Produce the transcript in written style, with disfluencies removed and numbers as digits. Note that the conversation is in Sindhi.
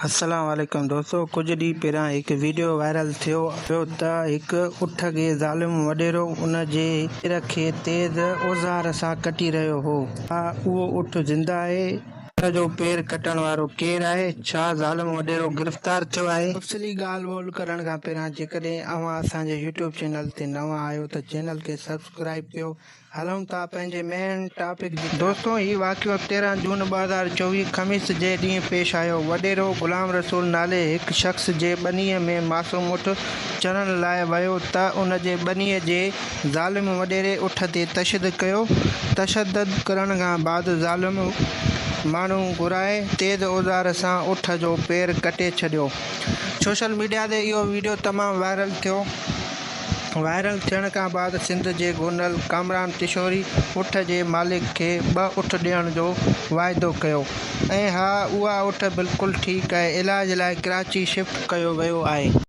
السلام عليڪم دوستو ڪجهه ڏينهن پهريان هڪ ويڊيو وائرل ٿيو هيو ته هڪ اٺ کي ظالم وڏيرو ان جي پير کي تيز اوزار سان ڪٽي رهيو هو. ڇا اهو اٺ زنده آهي؟ ان جو پير ڪٽڻ وارو ڪير آهي؟ ڇا ظالم وڏيرو گرفتار ٿيو آهي؟ تفصيلي ڳالهه ٻولهه ڪرڻ کان پهريان جيڪڏهن اوهان اسان جي يوٽيوب چينل تي نوان آهيو ته چينل کي سبسڪرائيب ڪيو هلون ٿا پنهنجي مين ٽاپڪ جي طرف. دوستو هي واقعو 13 جون 2024 خميس جي ڏينهن پيش آيو. وڏيرو غلام رسول نالي هڪ شخص جي ٻنيء ۾ معصوم اٺ چرڻ لاء ويو ته ان جي ٻنيء جي ظالم وڏيري اٺ تي تشدد ڪيو. تشدد ڪرڻ کان بعد ظالم ماڻهو گهرائي تيز اوزار سان اٺ جو پير ڪٽي ڇڏيو. سوشل ميڊيا تي اهو وڊيو تمام وائرل ٿيو. وائرل ٿيڻ کان بعد سنڌ جي گورنر ڪامران ٽشوري اٺ جي مالڪ کي ٻه اٺ ڏيڻ جو واعدو ڪيو ۽ ها اها اٺ بلڪل ٺيڪ آهي علاج لاء ڪراچي شفٽ ڪيو ويو آهي.